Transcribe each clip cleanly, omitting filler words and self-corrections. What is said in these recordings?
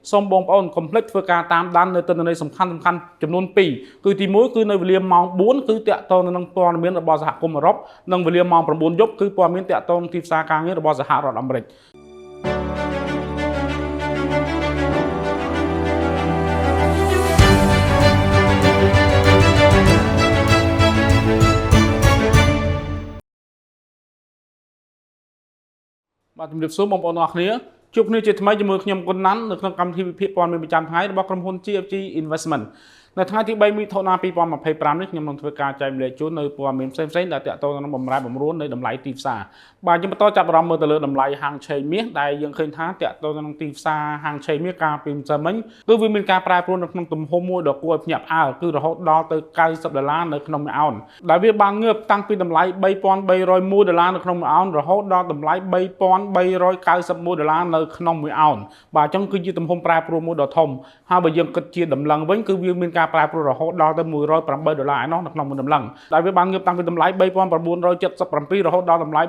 សូមបងប្អូនកុំភ្លេចធ្វើការតាមដាននៅទិន្នន័យសំខាន់សំខាន់ចំនួន2គឺទី1គឺនៅវេលាម៉ោង4គឺតាក់ទងនឹងព័ត៌មានរបស់សហគមន៍អឺរ៉ុបនិងវេលាម៉ោង9យប់គឺព័ត៌មានតាក់ទងទីផ្សារការងាររបស់សហរដ្ឋអាមេរិក។ បាទជំរាបសួរបងប្អូនទាំងអស់គ្នាជួបគ្នាជាថ្មីជាមួយខ្ញុំគុណណាន់នៅក្នុងកម្មវិធីវិភាគព័ត៌មានប្រចាំថ្ងៃរបស់ក្រុមហ៊ុន GFG Investment។ នៅថ្ងៃទី3មិថុនា2025នេះខ្ញុំនឹងធ្វើការចែករំលែកជូននៅព័ត៌មានផ្សេងៗដែលទាក់ទងនឹងបំរែបំរួលនៃតម្លៃទីផ្សារបាទយើងបន្តចាប់អារម្មណ៍មើលទៅលើតម្លៃហាងឆេងមាសដែលយើងឃើញថាទាក់ទងនឹងទីផ្សារហាងឆេងមាសកាលពីម្សិលមិញគឺវាមានការប្រែប្រួលនៅក្នុងទំហំមួយដ៏គួរឲ្យភ្ញាក់ផ្អើលគឺរហូតដល់ទៅ90ដុល្លារនៅក្នុងមួយអោនដែលវាបានងើបតាំងពីតម្លៃ3301ដុល្លារនៅក្នុងមួយអោនរហូតដល់តម្លៃ3391ដុល្លារនៅក្នុងមួយអោនបាទអញ្ចឹងគឺជាទំហំប្រែប្រួលមួយដ៏ធំហើយបើយើងគិតជាតម្លឹងវិញគឺវាមានការប្រែប្រួលរហូតដល់ទៅ108ដុល្លារឯណោះនៅក្នុងមួយតម្លឹងដែលវាបានងើបតាំងពីតម្លៃ3977រហូតដល់តម្លៃ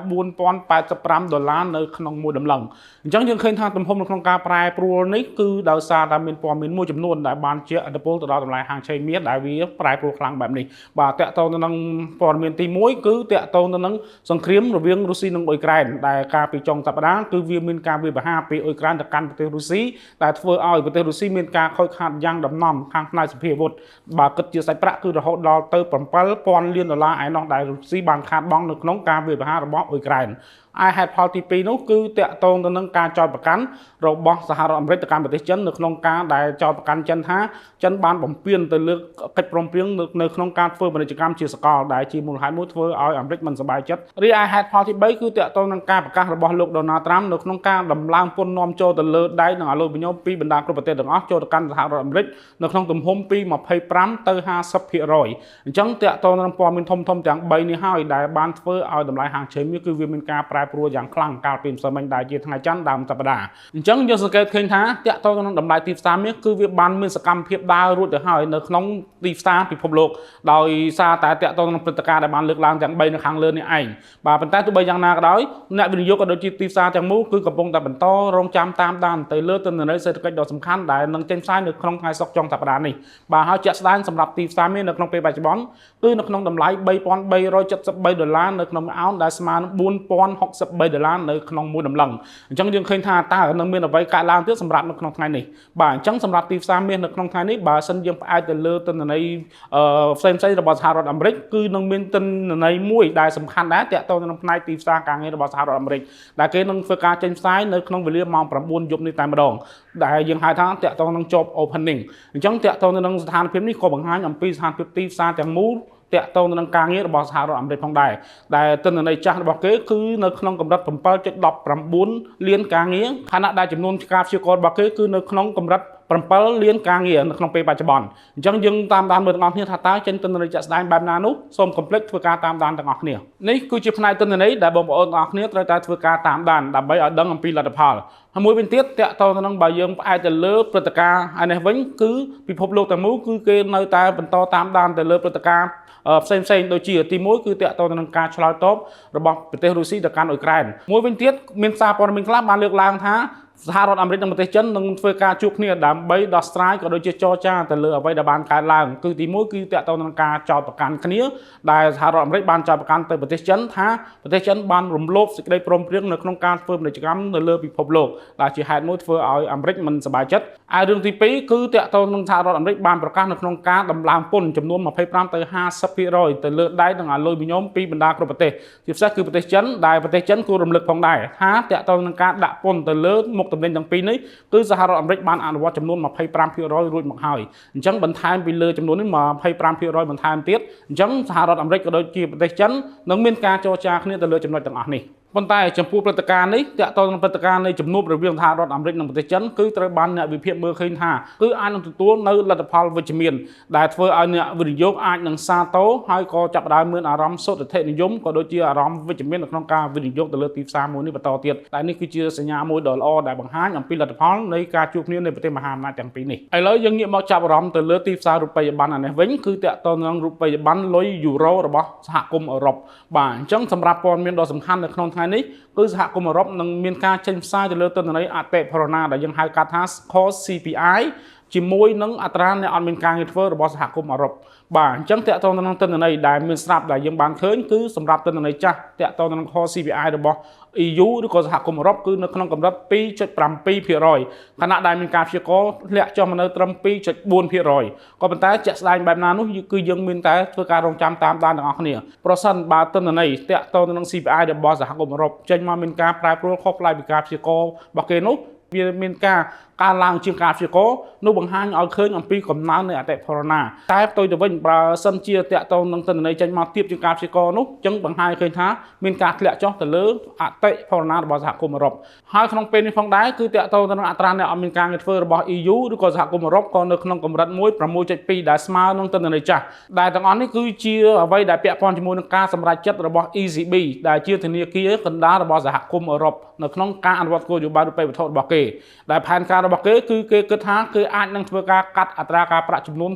4085ដុល្លារនៅក្នុងមួយតម្លឹងអញ្ចឹងយើងឃើញថាទំហំនៅក្នុងការប្រែប្រួលនេះគឺដោយសារតែមានព័ត៌មានមួយចំនួនដែលបានជាឥទ្ធិពលទៅដល់តម្លៃហាងឆេងមាសដែលវាប្រែប្រួលខ្លាំងបែបនេះបាទតាក់ទងទៅនឹងព័ត៌មានទី1គឺតាក់ទងទៅនឹងសង្គ្រាមរវាងរុស្ស៊ីនិងអ៊ុយក្រែនដែលកាលពីចុងសប្តាហ៍គឺវាមានការវាយប្រហារពីអ៊ុយក្រែនទៅកាន់ប្រទេសរុស្ស៊ីដែលធ្វើឲ្យប្រទេសរុស្ស៊ីមានការខូចខាតយ៉ាងដំណំខាងផ្នែកសភាវុធបើគិតជាសាច់ប្រាក់គឺរហូតដល់ទៅ7000លានដុល្លារឯណោះដែលរុស្ស៊ីបានខាតបង់នៅក្នុងការវាយប្រហាររបស់អ៊ុយក្រែនឯហេតុផលទី2នោះគឺតាក់ទងទៅនឹងការចោទប្រកាន់របស់សហរដ្ឋអាមេរិកទៅកាន់ប្រទេសចិននៅក្នុងការដែលចោទប្រកាន់ចិនថាចិនបានបំពានទៅលើកិច្ចព្រមព្រៀងនៅក្នុងការធ្វើពាណិជ្ជកម្មជាសកលដែលជាមូលហេតុមួយធ្វើឲ្យអាមេរិកមិនសប្បាយចិត្តរីឯហេតុផលទី3គឺតាក់ទងនឹងការប្រកាសរបស់លោកដូណាល់ត្រាំនៅក្នុងការដំឡើងពន្ធនាំចូលទៅលើដែកនិងអាលូមីញ៉ូមពីបណ្ដាគ្រប់ប្រទេសទាំងអស់ចូលទៅកាន់សហរដ្ឋអាមេរិកនៅក្នុងទំហំពី25ទៅ50%អញ្ចឹងតាក់ទងនឹងព័ត៌មានធំៗទាំង3នេះហើយដែលបានធ្វើឲ្យតម្លៃហាងឆេងមាសគឺវាមានការប្រែប្រួលយ៉ាងខ្លាំងកាលពីម្សិលមិញដែលជាថ្ងៃច័ន្ទដើមសប្តាហ៍អញ្ចឹងយើងសង្កេតឃើញថាតាក់ទងនឹងតម្លៃទីផ្សារមាសគឺវាបានមានសកម្មភាពដើររួចទៅហើយនៅក្នុងទីផ្សារពិភពលោកដោយសារតែតាក់ទងនឹងព្រឹត្តិការណ៍ដែលបានលើកឡើងទាំង3នៅខាងលើនេះឯងបាទប៉ុន្តែទោះបីយ៉ាងណាក៏ដោយអ្នកវិនិយោគក៏ដូចជាទីផ្សារទាំងមូលគឺកំពុងតែបន្តរងចាំតាមដានទៅលើទិន្នន័យសេដ្ឋកិច្ចដ៏សំខាន់ដែលនឹងចេញផ្សាយនៅក្នុងថ្ងៃសុក្រចុងសប្តាហ៍នេះបាទហើយជាក់ស្ដែងសម្រាប់ទីផ្សារមាសនៅក្នុងពេលបច្ចុប្បន្នគឺនៅក្នុងតម្លៃ3373ដុល្លារនៅក្នុងអោនដែលស្មើនឹង4063ដុល្លារនៅក្នុងមួយតម្លឹងអញ្ចឹងយើងឃើញថាតើនឹងមានអ្វីកើតឡើងទៀតសម្រាប់នៅក្នុងថ្ងៃនេះបាទអញ្ចឹងសម្រាប់ទីផ្សារមាសនៅក្នុងថ្ងៃនេះបើសិនយើងផ្អែកទៅលើទិន្នន័យផ្សេងផ្សេងរបស់សហរដ្ឋអាមេរិកគឺនឹងមានទិន្នន័យមួយដែលសំខាន់ដែរទាក់ទងទៅនឹងផ្នែកទីផ្សារការងាររបស់សហរដ្ឋអាមេរិកដែលគេនឹងធ្វើការចេញផ្សាយនៅក្នុងវេលាម៉ោង9យប់នេះតែម្ដងដែលយើងហៅថាទាក់ទងនឹង job opening អញ្ចឹងទាក់ទងទៅនឹងស្ថានភាពនេះក៏បង្ហាញអំពីស្ថានភាពទីផ្សារទាំងមូលទាក់ទងទៅនឹងការងាររបស់សហរដ្ឋអាមេរិកផងដែរដែលទិន្នន័យចាស់របស់គេគឺនៅក្នុងកម្រិត7.19លានការងារខណៈដែលចំនួនការព្យាករណ៍របស់គេគឺនៅក្នុងកម្រិត7លានការងារនៅក្នុងពេលបច្ចុប្បន្នអញ្ចឹងយើងតាមដានមើលទាំងអស់គ្នាថាតើចេញទិន្នន័យជាក់ស្ដែងបែបណានោះសូមកុំភ្លេចធ្វើការតាមដានទាំងអស់គ្នានេះគឺជាផ្នែកទិន្នន័យដែលបងប្អូនទាំងអស់គ្នាត្រូវតែធ្វើការតាមដានដើម្បីឲ្យដឹងអំពីលទ្ធផលហើយមួយវិញទៀតតាក់ទងទៅនឹងបើយើងផ្អែកទៅលើព្រឹត្តិការណ៍ឯនេះវិញគឺពិភពលោកទាំងមូលគឺគេនៅតែបន្តតាមដានទៅលើព្រឹត្តិការណ៍ផ្សេងផ្សេងដូចជាទី1គឺតាក់ទងទៅនឹងការឆ្លើយតបរបស់ប្រទេសរុស្ស៊ីទៅកាន់អ៊ុយក្រែនមួយវិញទៀតមានសារព័ត៌មានខ្លះបានលើកឡើងថាសហរដ្ឋអាមេរិកនិងប្រទេសចិននឹងធ្វើការជួបគ្នាដើម្បីដោះស្រាយក៏ដូចជាចរចាទៅលើអ្វីដែលបានកើតឡើងគឺទី1គឺតាក់ទងនឹងការចោទប្រកាន់គ្នាដែលសហរដ្ឋអាមេរិកបានចោទប្រកាន់ទៅប្រទេសចិនថាប្រទេសចិនបានរំលោភសេចក្តីព្រមព្រៀងនៅក្នុងការធ្វើពាណិជ្ជកម្មនៅលើពិភពលោកដែលជាហេតុមួយធ្វើឲ្យអាមេរិកមិនសប្បាយចិត្តឯរឿងទី2គឺតាក់ទងនឹងសហរដ្ឋអាមេរិកបានប្រកាសនៅក្នុងការដំឡើងពន្ធចំនួន25ទៅ50%ទៅលើដែកនិងអាលុយមីញ៉ូមពីបណ្ដាគ្រប់ប្រទេសជាពិសេសគឺប្រទេសចិនដែលប្រទេសចិនគួររំលឹកផងដែរថាតាក់ទងនឹងការដាក់ពន្ធទៅលើមុខទំនិញទាំងពីរនេះគឺសហរដ្ឋអាមេរិកបានអនុវត្តចំនួន25%រួចមកហើយអញ្ចឹងបន្ថែមពីលើចំនួននេះ25%បន្ថែមទៀតអញ្ចឹងសហរដ្ឋអាមេរិកក៏ដូចជាប្រទេសចិននឹងមានការចរចាគ្នាទៅលើចំណុចទាំងអស់នេះប៉ុន្តែចំពោះព្រឹត្តិការណ៍នេះតាក់ទងនឹងព្រឹត្តិការណ៍នៃជំនួបរវាងសហរដ្ឋអាមេរិកនិងប្រទេសចិនគឺត្រូវបានអ្នកវិភាគមើលឃើញថាគឺអាចនឹងទទួលនៅលទ្ធផលវិជ្ជមានដែលធ្វើឲ្យអ្នកវិនិយោគអាចនឹងសាទរហើយក៏ចាប់ផ្ដើមមានអារម្មណ៍សុទិដ្ឋិនិយមក៏ដូចជាអារម្មណ៍វិជ្ជមាននៅក្នុងការវិនិយោគទៅលើទីផ្សារមួយនេះបន្តទៀតតែនេះគឺជាសញ្ញាមួយដ៏ល្អដែលបង្ហាញអំពីលទ្ធផលនៃការជួបគ្នានៃប្រទេសមហាអំណាចទាំងពីរនេះឥឡូវយើងងាកមកចាប់អារម្មណ៍ទៅលើទីផ្សាររូបិយប័ណ្ណអានេះវិញគឺតាក់ទងនឹងរូបិយប័ណ្ណលុយយូរ៉ូរបស់សហគមន៍អឺរ៉ុបបាទអញ្ចឹងសម្រាប់ព័ត៌មានដ៏សំខាន់នៅក្នុងថ្ងៃនេះ គឺសហគមន៍អឺរ៉ុបនឹងមានការចេញផ្សាយទៅលើទិន្នន័យអតិផរណាដែលយើងហៅកាត់ថា Core CPI ជាមួយនឹងអត្រាអ្នកអត់មានការងារធ្វើរបស់សហគមន៍អឺរ៉ុបបាទអញ្ចឹងតកតងទៅនឹងទិន្នន័យដែលមានស្រាប់ដែលយើងបានឃើញគឺសម្រាប់ទិន្នន័យចាស់តកតងទៅនឹង Core CPI របស់ EU ឬក៏សហគមន៍អឺរ៉ុបគឺនៅក្នុងកម្រិត2.7%ខណៈដែលមានការព្យាករណ៍ធ្លាក់ចុះមកនៅត្រឹម2.4%ក៏ប៉ុន្តែជាក់ស្ដែងបែបណានោះគឺយើងមានតែធ្វើការរងចាំតាមដានទាំងអស់គ្នាប្រសិនបើទិន្នន័យតាក់ទងទៅនឹង CPI របស់សហគមន៍អឺរ៉ុបចេញមកមានការប្រែប្រួលខុសប្លែកពីការព្យាករណ៍របស់គេនោះវាមានការកើនឡើងជាងការព្យាករណ៍នោះបង្ហាញឲ្យឃើញអំពីកំណើននៃអតិផរណាតែផ្ទុយទៅវិញបើសិនជាតាក់ទងនឹងទិន្នន័យចេញមកទាបជាងការព្យាករណ៍នោះចឹងបង្ហាញឲ្យឃើញថាមានការធ្លាក់ចុះទៅលើអតិផរណារបស់សហគមន៍អឺរ៉ុបហើយក្នុងពេលនេះផងដែរគឺតាក់ទងទៅនឹងអត្រាអ្នកអត់មានការងារធ្វើរបស់ EU ឬក៏សហគមន៍អឺរ៉ុបក៏នៅក្នុងកម្រិត1 6.2ដែលស្មើនឹងទិន្នន័យចាស់ដែលទាំងអស់នេះគឺជាអ្វីដែលពាក់ព័ន្ធជាមួយនឹងការសម្រេចចិត្តរបស់ ECB ដែលជាធនាគារកណ្ដាលរបស់សហគមន៍អឺរ៉ុបនៅក្នុងការអនុវត្តគោលនយោបាយរូបិយវត្ថុរបស់គេដែលផែនការរបស់គេគឺគេគិតថាគឺអាចនឹងធ្វើការកាត់អត្រាការប្រាក់ចំនួន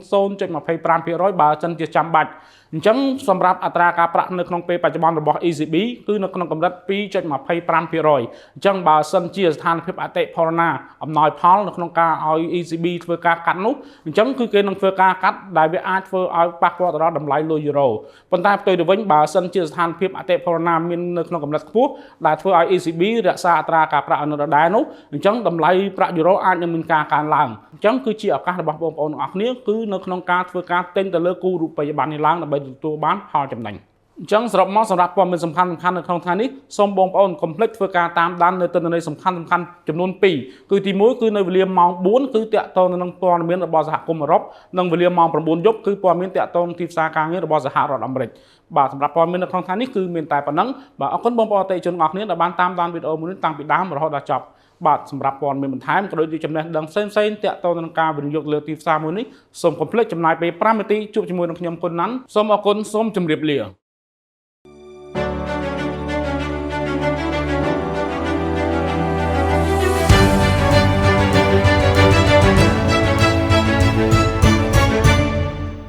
0.25%បើសិនជាចាំបាច់អញ្ចឹងសម្រាប់អត្រាការប្រាក់នៅក្នុងពេលបច្ចុប្បន្នរបស់ ECB គឺនៅក្នុងកម្រិត2.25%អញ្ចឹងបើសិនជាស្ថានភាពអតិផរណាអំណោយផលនៅក្នុងការឲ្យ ECB ធ្វើការកាត់នោះអញ្ចឹងគឺគេនឹងធ្វើការកាត់ដែលវាអាចធ្វើឲ្យប៉ះពាល់ទៅដល់តម្លៃលុយយូរ៉ូប៉ុន្តែផ្ទុយទៅវិញបើសិនជាស្ថានភាពអតិផរណាមាននៅក្នុងកម្រិតខ្ពស់ដែលធ្វើឲ្យ ECB រក្សាអត្រាការប្រាក់ឲ្យនៅដដែលនោះអញ្ចឹងតម្លៃប្រាក់យូរ៉ូអាចនឹងមានការកើនឡើងអញ្ចឹងគឺជាឱកាសរបស់បងប្អូនទាំងអស់គ្នាគឺនៅក្នុងការធ្វើការទិញទៅលើគូរូបិយប័ណ្ណនេះឡើងដើម្បីទទួលបានផលចំណេញអញ្ចឹងសរុបមកសម្រាប់ព័ត៌មានសំខាន់សំខាន់នៅក្នុងថ្ងៃនេះសូមបងប្អូនកុំភ្លេចធ្វើការតាមដាននៅទិន្នន័យសំខាន់សំខាន់ចំនួន2គឺទី1គឺនៅវេលាម៉ោង4គឺតាក់ទងទៅនឹងព័ត៌មានរបស់សហគមន៍អឺរ៉ុបនិងវេលាម៉ោង9យប់គឺព័ត៌មានតាក់ទងទីផ្សារការងាររបស់សហរដ្ឋអាមេរិកបាទសម្រាប់ព័ត៌មាននៅក្នុងថ្ងៃនេះគឺមានតែប៉ុណ្ណឹងបាទអរគុណបងប្អូនអតិថិជនទាំងអស់គ្នាដែលបានតាមដានវីដេអូមួយនេះតាំងពីដើមរហូតដល់ចប់បាទសម្រាប់ព័ត៌មានបន្ថែមក៏ដូចជាចំណេះដឹងផ្សេងៗតាក់ទងទៅនឹងការវិនិយោគលើទីផ្សារមួយនេះសូមកុំភ្លេចចំណាយពេល5នាទីជួបជាមួយនឹងខ្ញុំគុណណាន់សូមអរគុណសូមជម្រាបលា។